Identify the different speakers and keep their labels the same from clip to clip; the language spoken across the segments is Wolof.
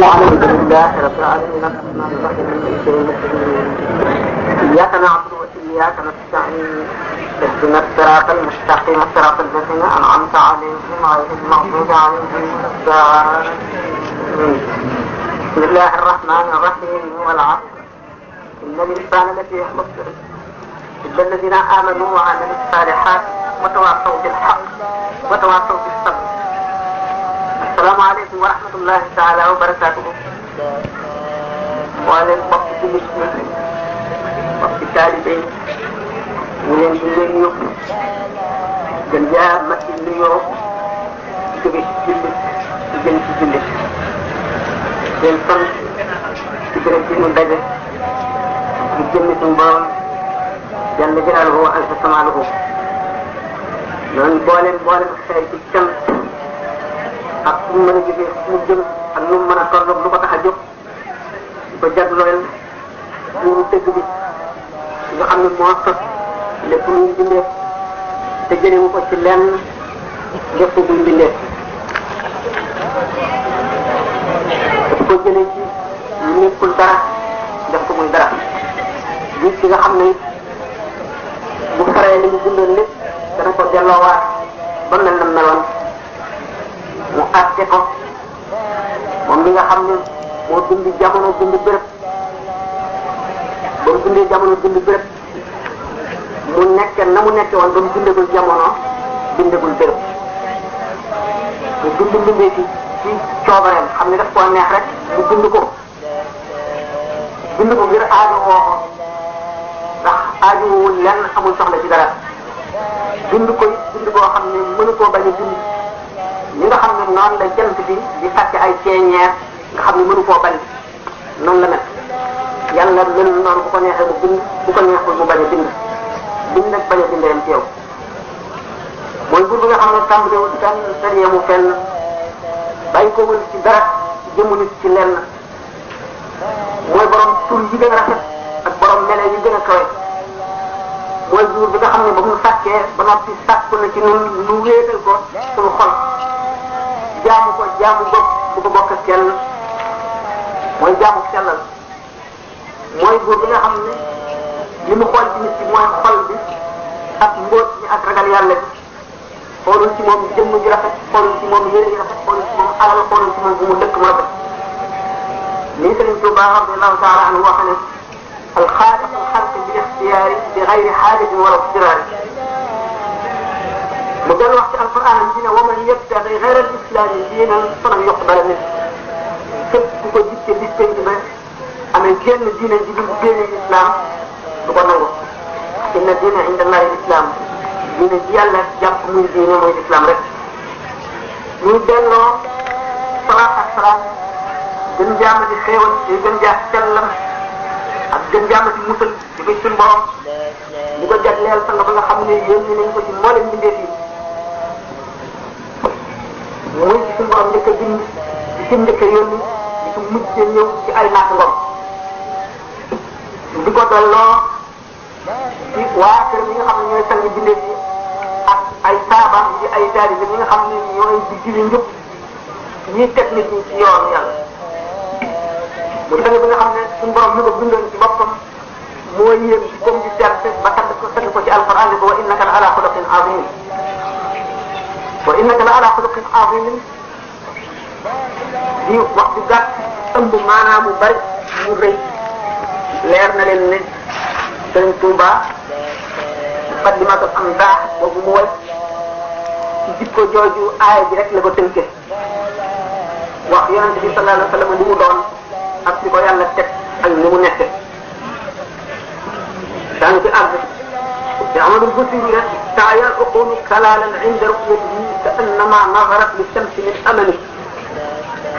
Speaker 1: الحمد لله رب العالمين الرحمن الرحيم مالك يوم الدين إياك نعبد وإياك نستعين اهدنا الصراط المستقيم صراط الذين أنعمت عليهم غير المغضوب عليهم ولا الضالين. بسم الله الرحمن الرحيم والعصر إن الإنسان لفي خسر إلا الذين آمنوا وعملوا الصالحات وتواصوا بالحق وتواصوا بالصبر. asalaamaaleykum wa rahmatullahi taala wa barakaatuhu. waa leen mbokki jullit ñi mbokki taalibe yi ñu leen di nuyu gën jaa mat ci nuyoo jóge ci jullit di jëm ci jullit leen sant ci béréb bi ñu daje di jëmmi suñu borom jalla jalaaluhu wa azza kamaaluhu noonu boolem xëy ci cant ak fu mu mën a jógee fu mu jëm ak nu mu mën a tolloog lu ko tax a jóg di ko jagleel muuru dëgg bi nga xam ne moo sos lépp luy bindee te jëlewu ko ci lenn def ko buy bindee daf ko jëlee ci lu nekkul dara def ko muy dara nit ki nga xam ne bu faree li mu bindoon lépp dana ko delloowaat ba mel na meloon mu àtte ko moom mi nga xam ne moo bind jamono bind béréb ba mu bindee jamono bind béréb mu nekke na mu nekke woon ba mu bindagul jamono bindagul béréb mu bindee ci coobareem xam ne daf koo neex rek mu bind ko ngir aajo woo ko ndax aajo wowul lenn amul soxla ci dara bind ko bind koo xam ne mënu koo bañ a bind li nga xam ne noonu la jant bi di sàcc ay ceeñeer nga xam ne mënu koo bañ noonu la mel yàlla mel noonu bu ko neexee mu bind bu ko neexul mu bañ a bind ak bañ a bind yem ci yow mooy buur bi nga xam ne tàmbalewul fenn te yemu fenn bàyyi ko wul ci dara jëmu nit ci lenn mooy borom tur yi gën a rafet ak borom mele yi gën a kawe mooy buur bi nga xam ne ba mu sàkkee ba noppi sàkku na ci ñun lu wéetal ko suñu xol jaamu bopp bu ko bokk ak kenn mooy jaamu sellal mooy buur bi nga xam ne li mu xool ci nit ki mooy xol bi ak mbóot ñi ak ragal yàlla bi xoolul ci moom jëmm ji rafet xoolul ci moom yére ji rafet xoolul ci moom alal xoolul ci moom bu mu dëkk mu rafet lii Sëriñ Tuubaa radiyallahu taala anhu wax ne alxaaliqu alxalqi bil ixtiyaari bi gayri xaajatin wala istiraari mu doon wax ci alquran am ci ne wa man yabtaghi ghayra al-islami diinan falan yuqbala minhu képp ku ko jiite bis penc ba amee génn diine ji di génne islam du ko nangu inna diina inda allahi al-islam diine ji yàlla jàpp muy diine mooy islam rek ñu delloo salaat ak salaam gën jaamati xéewal di gën jaa sellam ak gën jaamati musal di ko suñu borom di ko jagleel sang ba nga xam ne yónni nañ ko ci mboolem mbindeef yi muy ci suñu borom njëkk a bind di ci njëkk a yónni di ci mujj ñëw ci ay natt ngom di ko delloo ci waa kër yi nga xam ne ñooy sang bindeef yi ak ay saabaam di ay taalibe ñi nga xam ne ñooy di jili njëpp ñiy teg nit ñi ci yoonu yàlla mu sang bi nga xam ne suñu borom ñu ko bindoon ci boppam moo yéem ci comme di serte ba tagg ko ci alquran ne ko wa innaka la ala xuluqin azim wa innaka la ala xuluqin azim di wax du gàtt ëmb maanaam mu bari mu rëy leer na leen ne Sëriñ Tuuba muqaddimatu am daax boobu mu way ci jikko jooju aaya bi rek la ko tënke wax yonente bi sallallahu alayhi wa sallam li mu doon ak li ko yàlla teg ak ni mu nekk daan ci àgg te Amadou Boussirou rek taaya uqulu kalalan inda ru'yatihi ka annama nazarat li shamsi min amani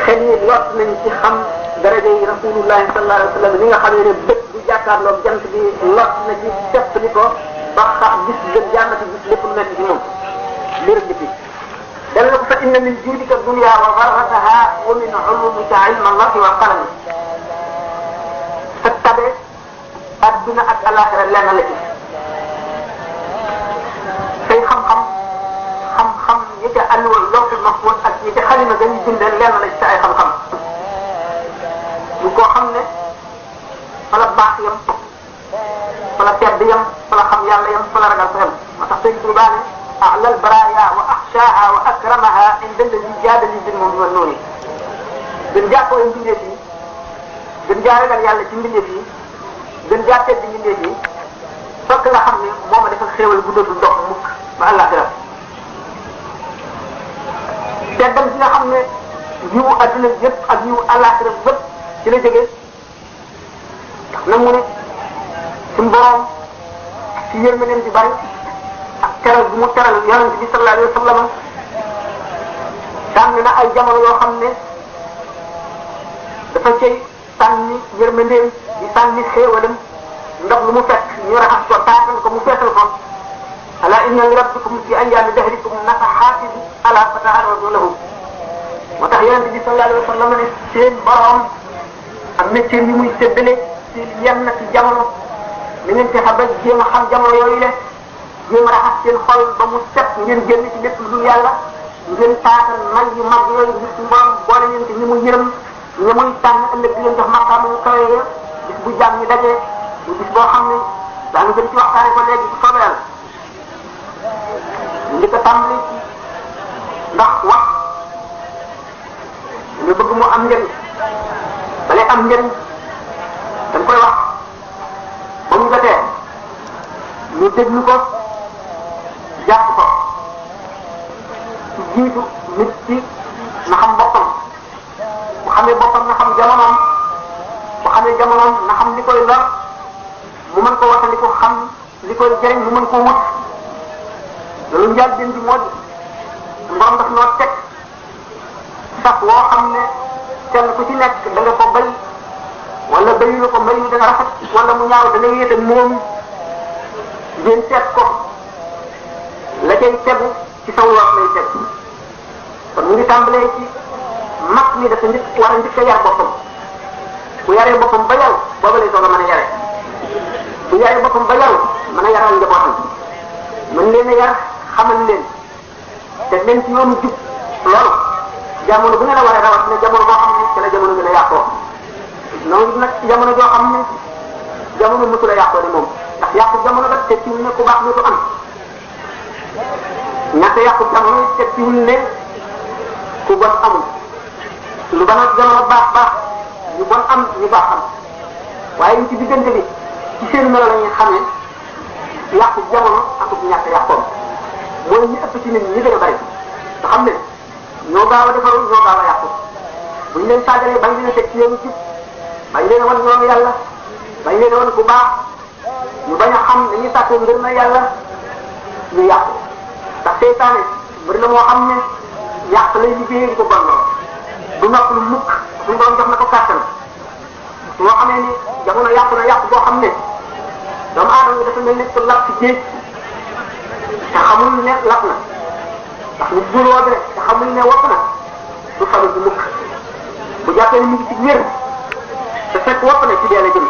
Speaker 1: xel yi lot nañ ci xam daraja yi rasulullahi sallallahu alayhi wa sallam li nga xam ne bët bu jàkkaarloog jant bi lot na ci teppali ko ba xam gis gën jàmmati gis lépp lu nekk ci moom li rek fi dana la ko fa inna min juudika dunya wa gharrataha wa min ulumika ilma allahi wal qalam sa tabe adduna ak alaxira lenn la ci say xam-xam ñi ca alluwal lawhul mahfuz ak ñi ca xalima gën bindal lenn la ci sa ay xam-xam fa la tedd yam fa la xam yàlla yam fa la ragal fa yam moo tax sëñ Tuubaa ne a'la al-baraya wa akhshaha wa akramaha inda alladhi jaada li bil mu'min wan nuuni gën jàppoo mbindeef yi gën jaa ragal yàlla ci mbindeef yi gën jaa tedd mbindeef yi fokk nga xam ne moo ma defal xéewal bu dootul dox mukk ba àllaaxira teddam ci nga xam ne yiwu adduna yëpp ak yiwu àllaaxira bépp ci la jógee ndax na mu ne suñu borom ci yërmandeem ci bari ak teral bu mu teral yonent bi sallallahu alayhi wa sallam tànn na ay jamono yoo xam ne dafa cay sànni yërmandeem di sànni xéewalam ndox lu mu fekk ñu raxas ko taatal ko mu feesal ko ala inna li rabbikum fi ayyaami dahrikum nafahatin ala fata'arradu lahu moo tax yonent bi sallallahu alayhi wa sallam ne seen borom am métier yi muy séddale ci yenn ci jamono li ngeen fexe ba jéem a xam jamono yooyu le jéem a raxas seen xol ba mu set ngeen génn ci lépp lu dul yàlla ngeen taatal may yu mag yooyu gis borom boole leen ci ñi mu yërëm ñi muy tànn ëllëg di leen jox maqaam yu kawe ya bis bu jàmm ñi dajee bu bis boo xam ne daanu gën ci waxtaane ko léegi bu soobee yàlla li ko tàmbali ndax wax ñu bëgg mu am njëriñ balay am njëriñ dañ koy wax ba mu jotee ñu déglu ko jàpp ko ci jiitu nit ci na xam boppam bu xamee boppam na xam jamonoom bu xamee jamonoom na xam li koy lor mu mën ko waxandi ko xam li koy jëriñ mu mën koo wut loolu njaal den bi moo di borom daf noo teg sax woo xam ne kenn ku ci nekk da nga ko bay wala bayu ko mbayu dana rafet wala mu ñaaw dana yéete moom ngeen seet ko la cay tegu ci saw wax lay tegu kon mu ngi tàmbalee ci mag mi dafa njëkk war a njëkk a yar boppam bu yaree boppam ba yaw booba lay soog a mën a yare bu yaree boppam ba yaw mën a yaral njabootam mën leen a yar xamal leen te leen ci yoonu jub loolu jamono bu ne la war a rawat ne jamono boo xam ne ci la jamono gën a yàqoo noonu nag jamono joo xam ne jamono mësul a yàqoo ne moom ndax yàqu jamono ba te ciwul ne ku baax ñu ko am ñàkk yàqu jamono te ciwul ne ku bon amul lu bon ak jamono baax ñu bon am ñu baax am waaye ñu ci diggante bi ci seen melo la ñuy xamee yàqu jamono ak ñàkk yàqoom mooy ñu ëpp ci nit ñi gën a bari nga xam ne ñoo gaaw a defaru ñoo gaaw a yàqu buñ leen sàggalee bañ leen a teg ci yoonu jub bañ leen a wan ñoom yàlla bañ leen a wan ku baax ñu bañ a xam dañuy sàkkoo ngir na yàlla ñu yàqu ndax seytaane bëri na moo xam ne yàq lay liggéeyee di ko bon lool du nopp lu mukk suñu borom jox na ko kàttan moo xamee ni jamono yàqu na yàqu boo xam ne doomu aadama yi dafa mel ni ko lap ci géej te xamul ne lap na ndax ñu buuroo bi rek te xamul ne wopp na du faru bu mukk bu jàppee ni mu ngi ci wér te fekk wopp na ci dee la jëm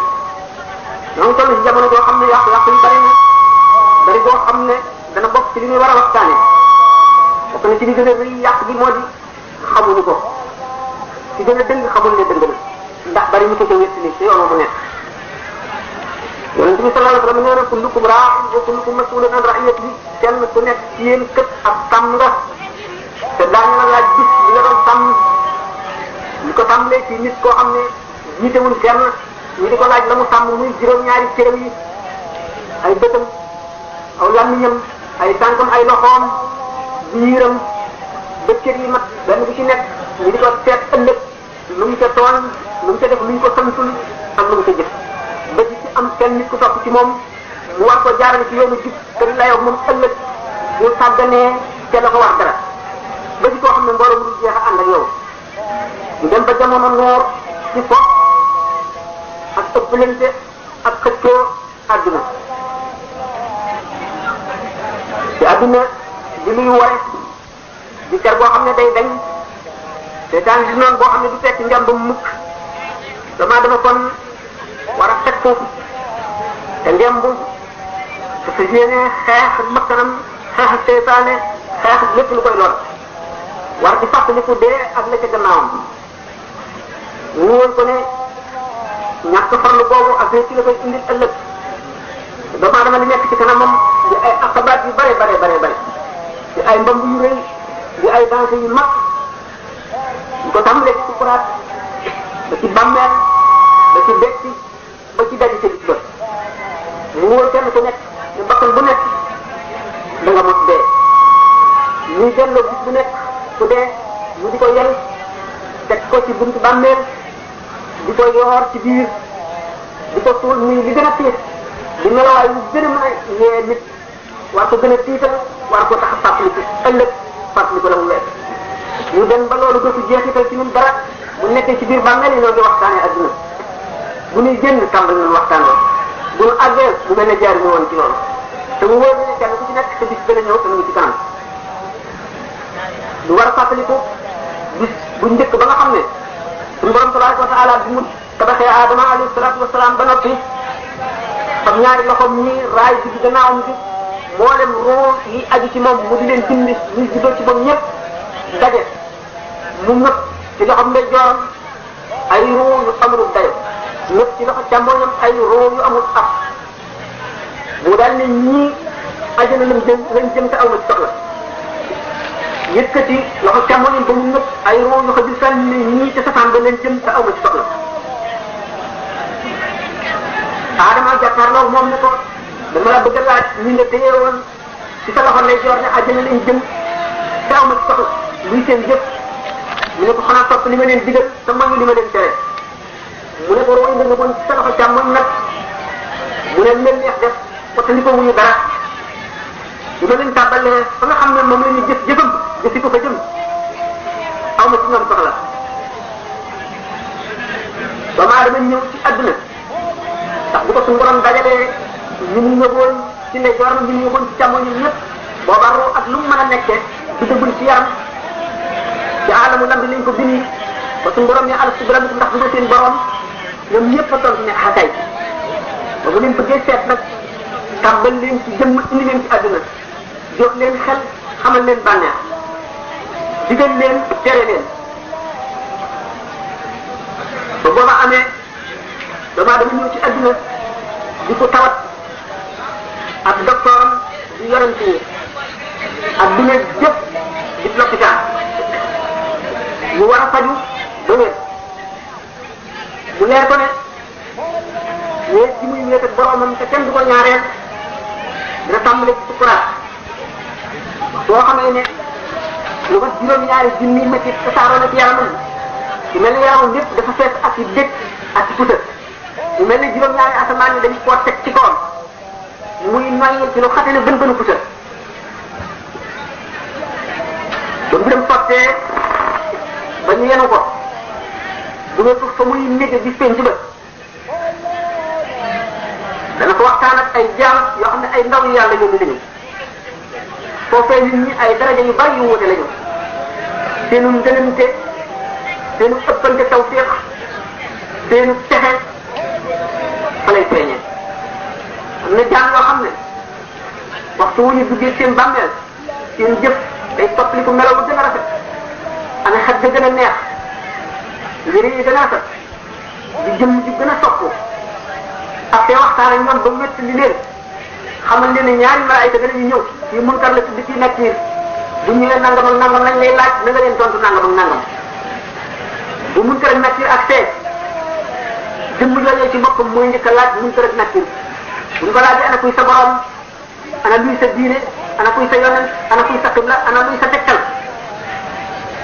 Speaker 1: ñoo ngi toll ci jamono boo xam ne yàqu-yàqu yi bari boo xam ne dana bokk ci li ñuy war a waxtaane bokk na ci li gën a rëy yàq bi moo di xamuñu ko ci gën a dëng xamul ne dëng na ndax bari ñu ko ca wéttali ci yoonu mu nekk yonent bi sallallahu alayhi wa sallam nee na kullukum raa'in wa kullukum mas'ulun an ra'iyatihi kenn ku nekk ci yéen kët ak sàmm nga te daañu la laaj bis bi nga doon sàmm ñu ko tàmbalee ci nit koo xam ne jiitewul kenn ñu di ko laaj la mu sàmm muy juróom-ñaari cëram yi ay bëtam aw làmmiñam ay tànkam ay loxoom biiram bëccëg yi mat benn bu ci nekk ñu di ko seet ëllëg lu mu ca tooñ lu mu ca def lu ñu ko santul ak lu mu ca jëf ba ci am kenn nit ku topp ci moom mu war ko jaarale ci yoonu jub te di layoo moom ëllëg bu sàgganee ca la ko war dara ba ci koo xam ne mbooloo mu du jeex a ànd ak yow ñu dem ba jamono noor ci fo ak ëppalante ak xëccoo àdduna te àdduna di luy ware di car boo xam ne day dañ seetaan di noonu boo xam ne du fekk njàmbam mukk dama kon war a teg foofu te ngemb dafa yéene xeex makkanam xeex seytaane xeex lépp lu koy lor war di fàttaliku dee ak la ca gannaawam ñu woon ko ne ñàkk farlu boobu ak ne ci la koy indil ëllëg doomu aadama li nekk ci kanamam di ay akabaat yu bare di ay mbamb yu rëy di ay danse yu mag di ko tàmbalee ci sukuraat ba ci bàmmeel ba ci dekki ba ci daji ca bis ba mu wóor kenn ku nekk ñu bakkan bu nekk da nga mos dee ñuy delloo bis bu nekk ku dee ñu di ko yel teg ko ci buntu bàmmeel di ko yoor ci biir di ko suul muy li gën a tiis di melawaay yu gën a mën a yee nit war ko gën a tiital war ko tax a fàttaliku ëllëg fàttaliku la mu wees ñu dem ba loolu dootu jeexital ci ñun dara bu nekkee ci biir bàmmeel yi ñoo ngi waxtaanee adduna bu ñuy génn tàmbali nañu waxtaan woon bu ñu àggee bu mel ne jaar ñu woon ci loolu te mu wóor ne kenn ku ci nekk sa bis gën a ñëw te mu ngi ci kanam lu war a fàttaliku bis bu njëkk ba nga xam ne suñu borom tabaraka wa taala bi mu tabaxee Adama alayhi salaatu wa salaam ba noppi fam ñaari loxoom ñi raay bi gannaawam bi mboolem roo yi aju ci moom mu di leen dindi ñuy juddoo ci moom ñëpp daje mu nëpp ci loxoom ndeyjooram ay roo yu amul dayo nëpp ci loxo càmmoñam ay roo yu amul ab mu daal ne ñii ajana lañ jëm te aw ma ci soxla yëkkati loxo càmmoñam ba mu nëpp ay roo yu ko di sànni ne ñii ca safaan ba leen jëm te aw ma ci soxla Adama jàkkaarloo moom ne ko dama la bëgg a laaj ñi nga téye woon ci sa loxo ndeyjoor ne àjjana lañ jëm te aw ma ci soxla luy seen jëf mu ne ko xanaa topp li ma leen digal te mooy li ma leen tere mu ne ko roy nga woon ci sa loxo càmmoñ nag mu ne leen neex def watandi ko wuñu dara bu ma leen tàmbalee fa nga xam ne moom la ñu jëfam jëfi ko fa jëm aw ma ci ñoom soxla doomu aadama ñëw ci àdduna ndax bu ko suñu borom dajalee ñu mu ñëwoon ci ndeyjoor ñu mu ñëwoon ci càmmoñ ñëpp booba roo ak lu mu mën a nekkee du dëggul ci yaram ci aalamu lambi lañ ko bindi ba suñu borom ne alastu bi rabbikum ndax du seen borom ñoom ñëpp a tontu ne xakay ba bu leen bëggee seet nag tàmbal leen ci jëmm indi leen ci àdduna jox leen xel xamal leen bànneex digal leen tere leen ba booba amee damaa dama ñëw ci àdduna di ko tawat ak docteur di yorante yi ak du ne jëpp di l'hôpital mu war a faju ba wér mu leer ko ne wéet ci muy wéet ak boromam te kenn du ko ñaareel dina tàmbale ci sukuraat soo xamee ne lu mat juróom-ñaari junni métit tasaaroo na ci yaramam ci mel ni yaramam lépp dafa fees ak i dëkk ak i pusa mu mel ni juróom-ñaari asamaan yi dañ koo teg ci kawam muy noyyi ci lu xate ne bën pusa ba mu dem sottee ba ñu yenu ko bu nga fa muy nége di penc ba dana ko waxtaan ak ay jaam yoo xam ne ay ndaw yu yàlla yónni lañu foofee nit ñi ay daraja yu bari yu wuute lañu seenu ngënante seenu ëppante tawfiq seenu texe fa lay feeñee am na jaam yoo xam ne waxtu wu ñu duggee seen bàmmeel seen jëf day toppaliku melaw bu gën a rafet ana xet ga gën a neex yére yi gën a rafet di jëmm ji gën a soppu ak te waxtaan ak ñoom ba métt li leen xamal leen ne ñaari malaayika danañu ñëw fii Munkar la tudd ci Nakiir bu ñëwee nangam ak nangam lañ lay laaj na nga leen tontu nangam ak nangam bu Munkar ak Nakiir ak tey jëmm yooyu ci boppam mooy njëkk a laaj Munkar ak Nakiir bu ñu ko laajee ana kuy sa borom ana luy sa diine ana kuy sa yonent ana kuy sa xibla ana luy sa tegtal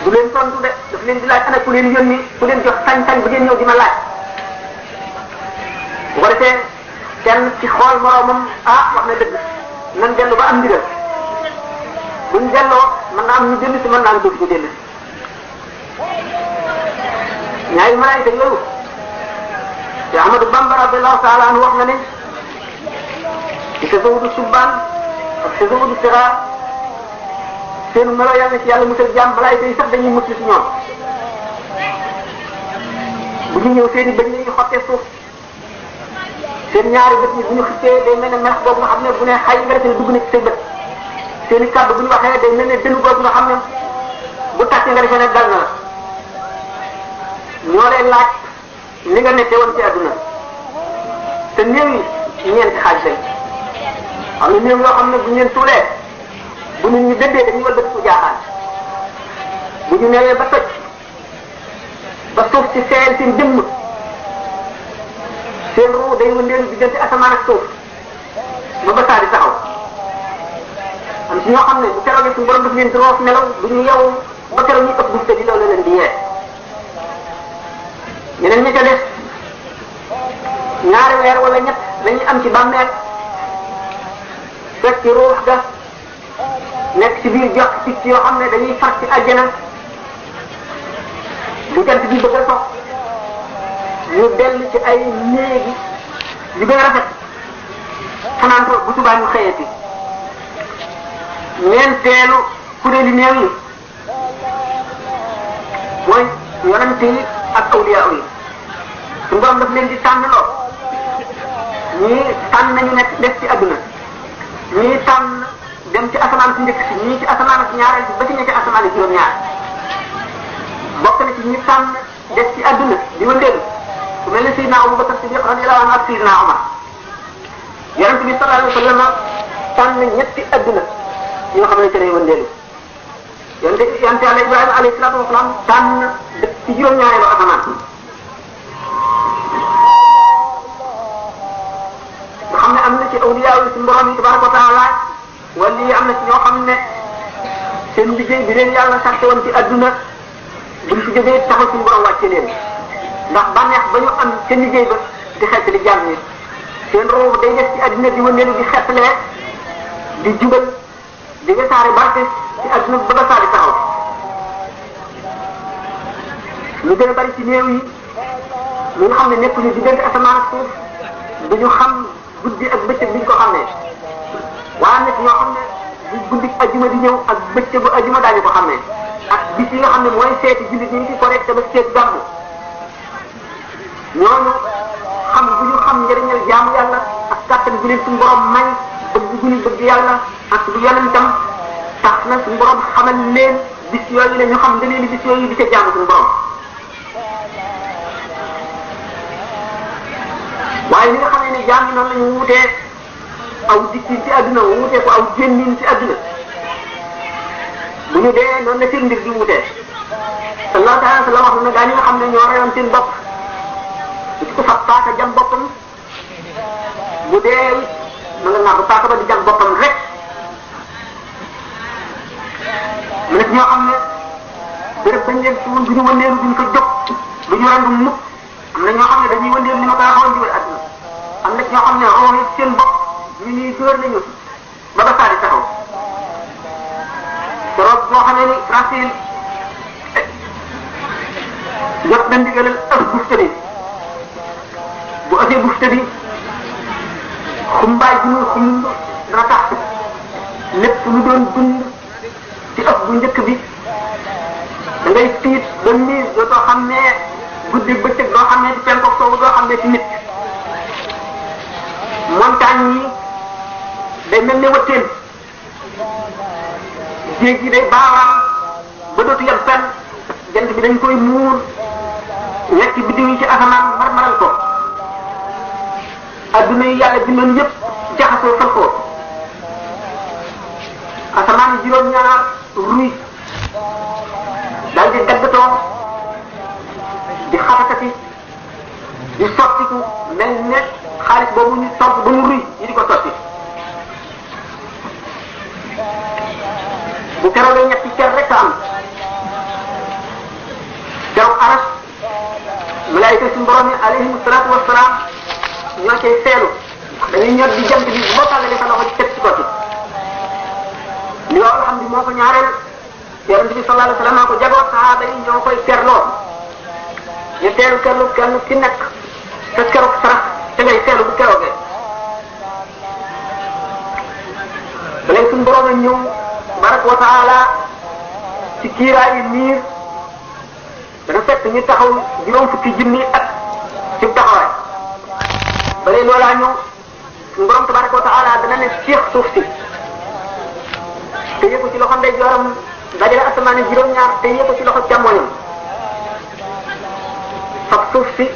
Speaker 1: du leen tontu de daf leen di laaj ana ku leen yónni ku leen jox sañ-sañ bu ngeen ñëw di ma laaj bu ko defee kenn ci xool moroomam wax na dëgg nan dellu ba am ndigal buñ delloo mën naa am ñu dellu si mën naa am dootu ñu dellu si ñaari malaayika yooyu te Ahmadu Bamba radiyallahu taala anhu wax na ne ci tasawudu subbaan ak tasawudu siraar seen melo yàlla ci yàlla musal jaam malaayika yi sax dañuy musli si ñoom bu ñu ñëw seen i bëñ lañuy xottee suuf seen ñaari bët yi bu ñu xittee day mel ne melax boobu nga xam ne bu ne xay nga defee dugg na ci say bët seen i kàddu bu ñu waxee day mel ne dënnu boobu nga xam ne bu tàkkee nga defee ne dal na la ñoo lay laaj li nga nekkee woon ci àdduna te néew yi ñeenti xaaj lañ am na néew yoo xam ne bu ñu leen tuulee bu nit ñi dëddee dañuy wëlbati ko jaaxaan bu ñu newee ba toj ba suuf si seen seen jëmm seen ruu day wëndeelu diggante asamaan ak suuf ba ba saa di taxaw am si ñoo xam ne bu keroogee suñu borom daf leen di roof nelaw du ñu yeewu ba keroog ñu ëpp bufte bi loolu leen di yee ñeneen ñi ca des ñaari weer wala ñett dañuy am ci bàmmeel fekk ci ruux ga nekk ci biir jox picc yoo xam ne dañuy far ci àjjana bu jant bi bëgg a sox ñu dellu ci ay néegi yu gën a rafet fanaan ko bu subaa ñu xëyati ñeenteelu kuréeli néew yi mooy yonent yi ak awliya yi suñu borom daf leen di tànn loo ñii tànn nañu nekk des ci adduna ñii tànn dem ci asamaan si njëkk si ñii ci asamaan si ñaareel si ba ci ña ci asamaan si juróom-ñaar bokk na ci ñi tànn des ci adduna di wëndeelu ku mel ne Seydina Abubakar Siddiq radiyallahu anhu ak Seydina Omar yonent bi sallallahu alayhi wa sallam tànn ñetti adduna yoo xam ne ci lay wëndeelu yonent Yàlla Ibrahima alayhi salaatu wa salaam tànn dëkk ci juróom-ñaareelu asamaan nga xam ne am na ci awliya yi suñu borom yi tabaraka wa taala wala yi am na ci ñoo xam ne seen liggéey bi leen yàlla sàkke woon ci adduna buñ fi jógee taxul suñu borom wàcce leen ndax bànneex ba ñu am seen liggéey ba di xettali jàmm ñi seen roobu day def ci adduna di wëndeelu di xettalee di jubal di wesaare barke ci adduna ba ba saa di taxaw lu gën a bari ci néew yi ñi nga xam ne nekkuñu diggante asamaan ak suuf duñu xam guddi ak bëccëg biñ ko xam ne waaye nag ñoo xam ne bu guddi ajuma di ñëw ak bëccëgu ajuma daañu ko xam ne ak bis yi nga xam ne mooy seeti jullit ñi ci correct ba seet gàmmu ñooñu xam bu ñu xam njëriñal jaamu yàlla ak kàttan bu leen suñu borom may bëgg bu ñu bëgg yàlla ak bu yonentam tax na suñu borom xamal leen bis yooyu la ñu xam nga leen bis yooyu di ca jaamu suñu borom waaye li nga xam ne jaam yi noonu la ñu wutee aw dikkin ci àdduna wutee ko aw génnin ci àdduna bu ñu dee noonu la seen mbir di wutee sallallahu alayhi wa sallam wax na gaa ñi nga xam ne ñoo reyoon seen bopp di ko fab paaka jam boppam bu dee ma nga nàmp paaka ba di jam boppam rek mu nekk ñoo xam ne béréb bañ leen suul bu ñu wëndeelu duñ ko jóg du ñu randu mukk am na ñoo xam ne dañuy wëndeelu li ma koy waxoon ci àdduna am na ñoo xam ne roo yi seen bopp ñu ñuy dóor nañu ba ba saa di taxaw keroog boo xamee ni Rasil jot na ndigalal ëpp bufte bi bu ëppee bufte bi xumbaay bi muy xumb dana tax lépp lu doon dund ci ëpp bu njëkk bi da ngay tiit ba miir dootoo xam ne guddi bëccëg doo xam ne ci penku soowu doo xam ne ci nit montagne yi day mel ne wëttéen géej gi day baawaan ba dootu yem fenn jant bi dañ koy muur ñetti biddiw yi ci asamaan marmaral ko adduna yi yàlla bindoon yëpp jaxasoo fal ko asamaan yi juróom-ñaar ruy daal di daggatoo di xatakati di sottiku mel ne xaalis boobu ñu tomp ba mu ruy ñu di ko sotti bu keroogee ñetti ker rek am keroog aras malaayika suñu borom yi alayhim salaatu wasalaam ñoo cay seelu dañuy ñor di jant bi boo tàggalee sa loxo ci teg ci ko ci li waaw xam moo ko ñaareel yonent bi sallallahu alayhi wa sallam ko jagoo sahaaba yi ñoo koy kerloo ñu teelu kerlu kenn ki nekk te keroog sarax te ngay seelu bu keroogee da lay suñu borom a ñëw baraka wa taala ci kiiraayu miir dana fekk ñu taxaw juróom fukki junni at ci taxawaay ba léegi loolaa ñëw suñu borom tabaraka wa taala dana ne ceex suuf si te yëpp ci loxo ndeyjooram dajale asamaan juróom-ñaar te yëpp ci loxo càmmoñam fab suuf si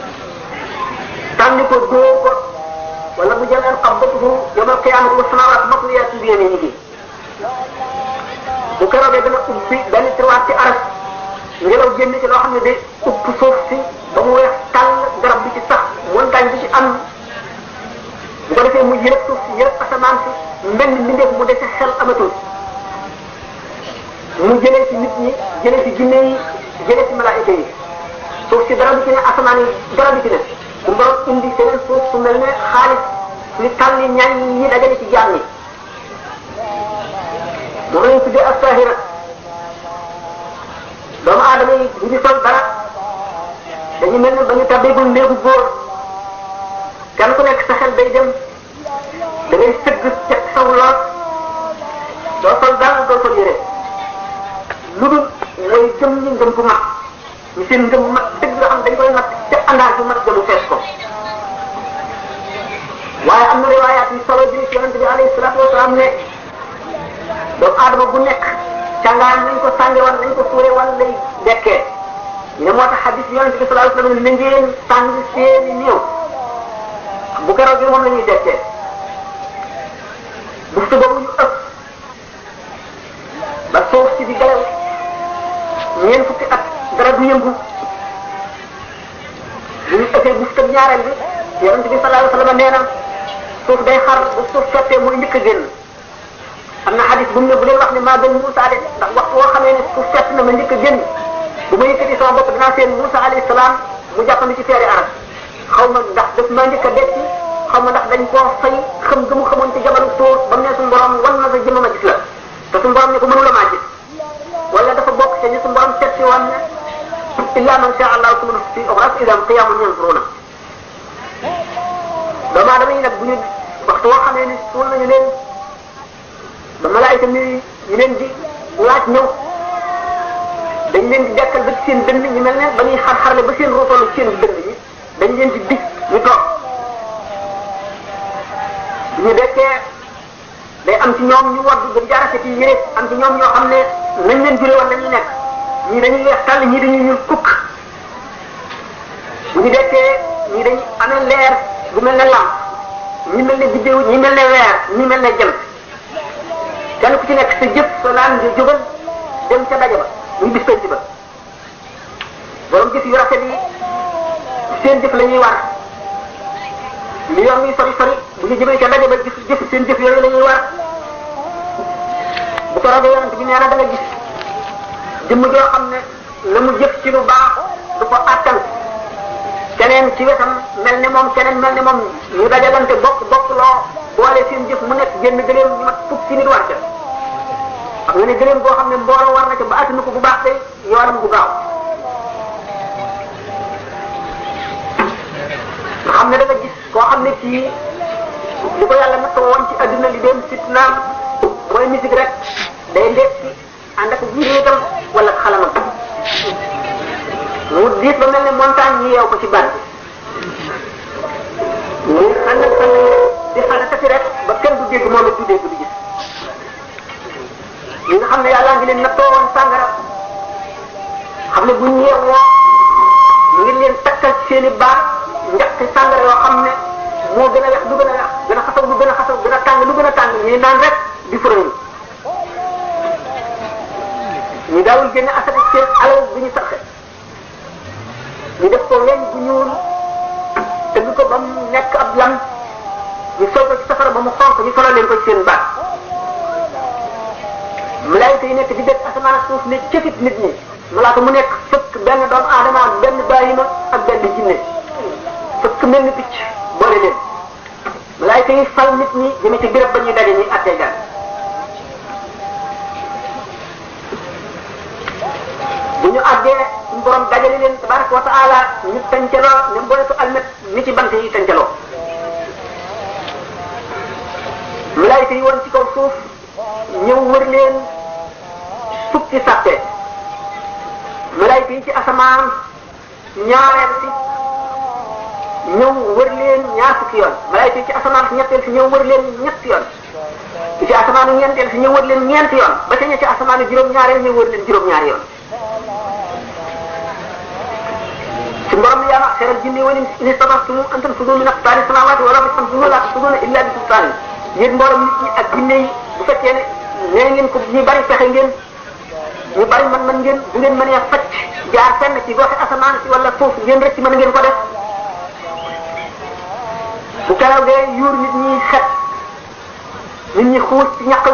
Speaker 1: tànni ko dóor ko wala mu jël qabdatuhu yawmal qiyaamati wa samaawaatu matwiyaatun bi yamiinihi bu keroogee dana ubbi benn tiroir ci aras ngelaw génn ci loo xam ne day upp suuf si ba mu weex tàll garab bi ci sax montagne bi ci am bu ko defee mu yërëb suuf si yërëb asamaan si mbenn mbindeef mu dese xel amatul mu jëlee ci nit ñi jëlee ci jinne yi jëlee ci malaayika yi suuf si dara bi ci ne asamaan yi dara bi ci ne su borom indi seneen suuf su mel ne xaalis ni tàll yi ñañ yi dajale ci jaam ñi moom lañu tuddee as-saahira doomu aadama yi bu ñu sol dara dañu mel ne ba ñu tabbeegul néegu góor kenn ku nekk sa xel day dem da ngay sëgg ca saw lool doo sol dara doo sol yére lu dul mooy jëm ñi ngëm bu mag ñu seen ngëm mag dëgg nga xam dañ koy mat te àndaar bu mag jëmu fees ko waaye am na riwaayaat yu solo bi ci yonente bi alayhi salaatu wasalaam ne doomu aadama bu nekk càngaayam nañ ko sànge wan nañ ko suure wan lay dekkee ñu ne moo tax xadis bi yonente bi sallallahu alayhi wasallam ne ngeen sàng seeni néew bu keroog bi moom la ñuy dekkee buftu boobu ñu ëpp ba suuf si di galew ñeent fukki at dara du yëngu bu ñu ëppee buftu ñaareel bi yonente bi sallallahu alayhi wasallam nee na suuf day xar bu suuf fettee mooy njëkk a génn am na xadis bu mu ne bu leen wax ne maa gën Moussa de ndax waxtu woo xamee ne suuf fett na ma njëkk a génn bu ma yëkkati sama bopp dinaa seen Moussa alayhi salaam mu jàppandi ci feeri arab xaw ma ndax daf maa njëkk a dekki xaw ma ndax dañ koo fay xam nga mu xamoon ci jamono suuf ba mu ne suñu borom wan na sa jëmm ma gis la te suñu borom ne ko mënu la maa gis wala dafa bokk te ñu suñu borom seet si woon ne illa man sha Allah suma fi oxras idam qiyamun yanzuruna doomu aadama yi nag bu ñu waxtu woo xamee ne suul nañu leen ba malaayika mi ñu leen di laaj ñëw dañ leen di dekkal ba ci seen dënn ñu mel ne ba ñuy xar-xarle ba seen rootolu ci seen dënn ñi dañ leen di dig ñu toog bu ñu dekkee day am ci ñoom ñu waddu gën jaarase ci yére am ci ñoom ñoo xam ne nañ leen jure woon dañuy nekk ñii dañuy weex tàll ñii dañuy ñuul kukk bu ñu dekkee ñii dañuy amee leer bu mel ne lamp ñi mel ne biddéew ñi mel ne weer ñi mel ne jant kenn ku ci nekk sa jëf soo naan nga jógal dem ca daje ba muy bis penc ba borom jëf yu rafet yi seen jëf la ñuy war li yoon muy sori sori bu ñu jëmee ca daje ba jëf seen jëf yooyu la ñuy war bu ko roogee yonent bi nee na da nga gis jëmm joo xam ne la mu jëf ci lu baax du ko attan keneen ci wetam mel ne moom keneen mel ne moom ñu dajalante bokk loo boole seen jëf mu nekk génn gëléem ñu mat fukki nit war ca xam nga ne gëléem boo xam ne mbooloo war na ca ba attanu ko bu baax day yoonam bu gaaw nga xam ne da nga gis koo xam ne kii li ko yàlla natt woon ci adduna li dem fitnaam mooy musique rek day ndekki ànd ak jiitam wala xalamam mu diis ba mel ne montagne ñu yeew ko ci ban ñu ànd ak di xale tati rek ba kenn du dégg moom it du dégg du gis ñi nga xam ne yàlla ngi leen nattoo woon sàngara xam ne bu ñu yeewoo ñu ngi leen takkal ci seen i baat njaqi sàngara yoo xam ne moo gën a wex lu gën a wex gën a xasaw lu gën a xasaw gën a tàng lu gën a tàng ñuy naan rek di fërëñ ñu daawul génne asaka seen alal bi ñu sarxe ñu def ko weñ bu ñuul tëgg ko ba mu nekk ab lam ñu sol ko ci safara ba mu xonq ñu solal leen ko ci seen baat malaayika yi nekk di def asamaan ak suuf ne cëfit nit ñi malaaka mu nekk fëkk benn doomu aadama ak benn bàyyima ak benn jinne fëkk mel ni picc boole leen malaayika yi fal nit ñi jëme ci béréb ba ñuy daje ñuy attee gan bu ñu àggee suñu borom dajale leen tabaraka wa taala ñu tàncaloo ne mboolatu almet ni ci bant yi tàncaloo malaayika yi woon ci kaw suuf ñëw wër leen fukki sàppe malaayika yi ci asamaan ñaareel si ñëw wër leen ñaar fukki yoon malaayika yi ci asamaan si ñetteel si ñëw wër leen ñetti yoon ci asamaanu ñeenteel si ñëw wër leen ñeenti yoon ba ca ña ci asamaanu juróom-ñaareel ñëw wër leen juróom-ñaari yoon su borom yaa ma xeral jinne wala in istata'tum an tanfudu min aqtaari samaawaati wal ardi fanfudu laa tanfuduuna illaa bi sultaan. yéen mboolem nit ñi ak jinne yi bu fekkee ne nee ngeen ko ñu bari fexe ngeen ñu bari man ngeen bu ngeen mënee facc jaar fenn ci goxe asamaan si wala suuf ngeen rek ci mën ngeen ko def. bu keroog dee yuur nit ñi xet nit ñi xuus ci ñaq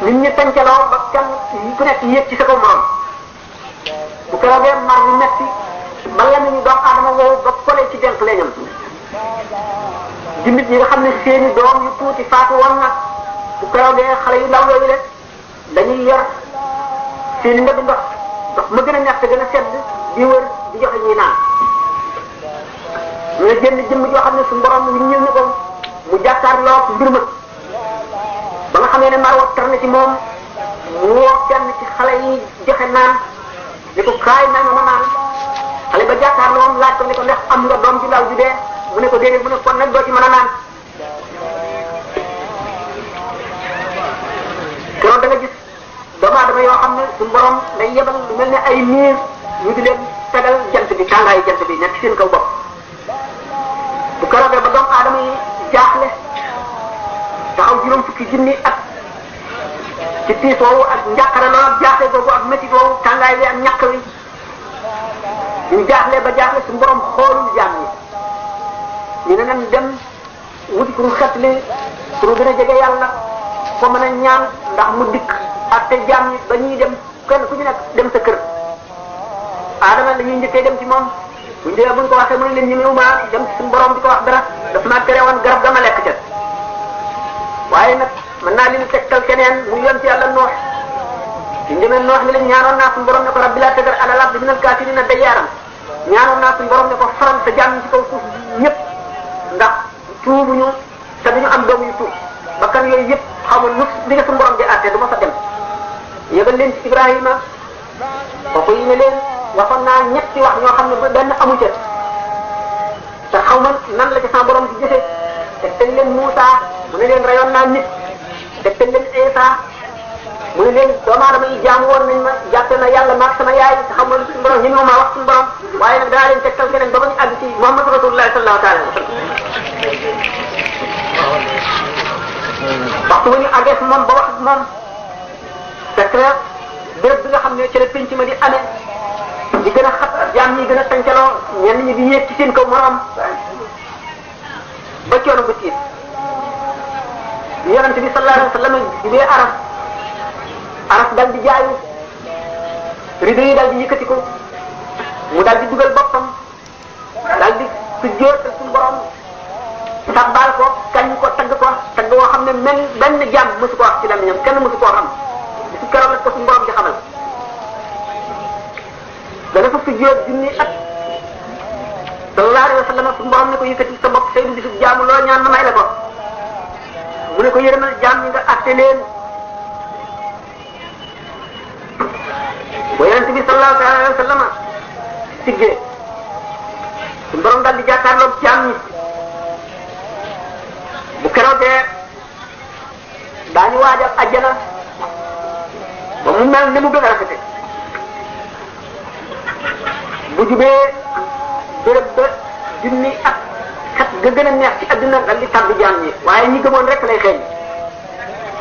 Speaker 1: wi nit ñi tàncaloo ba kenn ku nekk yéeg ci sa kaw morom bu keroog dee mar yu metti ba la ñu doomu aadama woowu ba kolee ci denk leñam jullit ñi nga xam ne seeni doom yu tuuti faatu woon na bu keroog dee xale yu ndaw yooyu le dañuy yor seeni ndëgg ndox ma gën a neex te gën a sedd di wër di joxe ñuy naan ñu ne jënd jëmm joo xam ne suñu borom ñu ñëw ne ko mu jàkkaarloo mbir ma ba nga xamee ne mar wa tar na ci moom mu woo kenn ci xale yi joxe naan ne ko kaay may ma naan xale ba jàkkaarloo laaj ko ne ko ndax am nga doom ji ndaw ji dee mu ne ko déedéet mu ne kon nag doo ci mën a naan keroog da nga gis doomu aadama yoo xam ne suñu borom day yebal lu mel ne ay niir ñu di leen tegal jant bi tàngaayu jant bi nekk seen kaw bopp bu keroogee ba doomu aadama yi jaaxle taxaw juróom fukki junni ak ci tiis woowu ak njàqare loolu ak jaaxle boobu ak métit woowu tàngaay wi ak ñàkk wi ñu jaaxle ba jaaxle suñu borom xoolul jaam yi ñu ne nañ dem wuti pour xetli pour gën a jege yàlla ko mën a ñaan ndax mu dikk ak te jaam yi ba ñuy dem kenn ku ñu nekk dem sa kër aadama la ñuy njëkkee dem ci moom bu ñu demee bu ñu ko waxee mu ne leen ñemewu maa dem ci suñu borom di ko wax dara daf maa tere woon garab dama lekk ca waaye nag mën naa leen tegtal keneen mu yoon ci yàlla noox ñu demee noox ne leen ñaanoon naa suñu borom ne ko rabbi laa tadar alal ardi minal kaafiriina dayyaaran ñaanoon naa suñu borom ne ko faral sa jàmm ci kaw suuf ñëpp ndax tuubuñu te duñu am doom yu tuub bakkan yooyu yëpp xamul lu li nga suñu borom di àtte du ma fa dem yëgal leen ci Ibrahima kooku yi ne leen waxoon naa ñetti wax ñoo xam ne ba benn amu ca te xaw ma nan la ci sama borom di jëfe te teg leen Muusa mu ne leen rayoon naa nit te teg leen Isa mu ne leen doomu aadama yi jaamu woon nañ ma jàppe na yàlla maag sama yaay te xam nga lu suñu borom ñi ma wax suñu borom waaye nag daa leen tegtal keneen ba ba ñu àgg ci Muhammad Rasulullah sallallahu alayhi wa sallam waxtu bu ñu àggee moom ba wax moom fekk na béréb bi nga xam ne ci la penc ma di amee di gën a xat jaam ñi gën a tàncaloo ñenn ñi di yéeg ci seen kaw morom ba coono ba tiit yonente bi sallallahu alayhi wa sallam di bee aras dal di jaayu rido yi dal di yëkkati ko mu dal di dugal boppam dal di sujjóot suñu borom sabbal ko kañ ko tagg woo xam ne mel benn jaam mësu ko wax ci lamiñam kenn mësu koo xam bisu keroog la ko suñu borom di xamal dana fa sujjóot junni at sallallahu alayhi wa sallam suñu borom ne ko yëkkati sa bopp saydu bisu jaamu loo ñaan ma may la ko mu ne ko yërëmal jaam ñi nga atte leen ba yonente bi sallallahu alayhi wa sallam siggee suñu borom daal di jàkkaarloog jaam ñi bu keroogee daañu waajal àjjana ba mu mel ni mu gën a rafete bu jubee béréb ba junni ak xet ga gën a neex ci adduna dal di tàbbi jaam ñi waaye ñi gëmoon rek lay xeeñ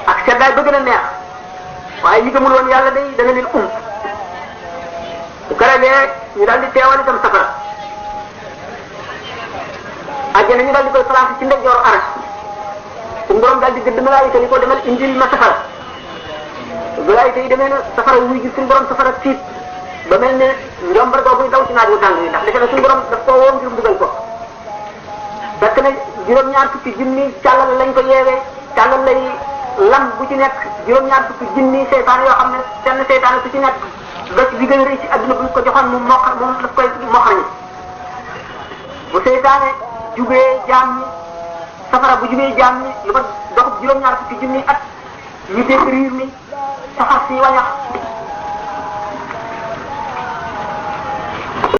Speaker 1: ak seddaay ba gën a neex waaye ñi gëmul woon yàlla day dana leen bu keroogee ñu daal di teewal itam safara àjjana ñu daal di koy placé ci ndeyjooru aras suñu borom daal di gëdd malaayika ni ko demal indil ma safara malaayika yi demee na safara wuy gi suñu borom safara tiit ba mel ne njombar googu daw ci naaj wu tàng yi ndax defe na suñu borom daf koo woo ngir dugal ko fekk na juróom-ñaar fukki junni càllal lañ ko yeewee càllal lay lam bu ci nekk juróom-ñaar fukki junni seytaane yoo xam ne seen seytaane su ci nekk doj bi gën a rëy ci adduna bu ñu ko joxoon moom daf koy moxañi bu seytaane jubee jaam ñi safara bu jubee jaam ñi lu ma doxub juróom-ñaar fukki junni at ñu dégg riir mi safar si wañax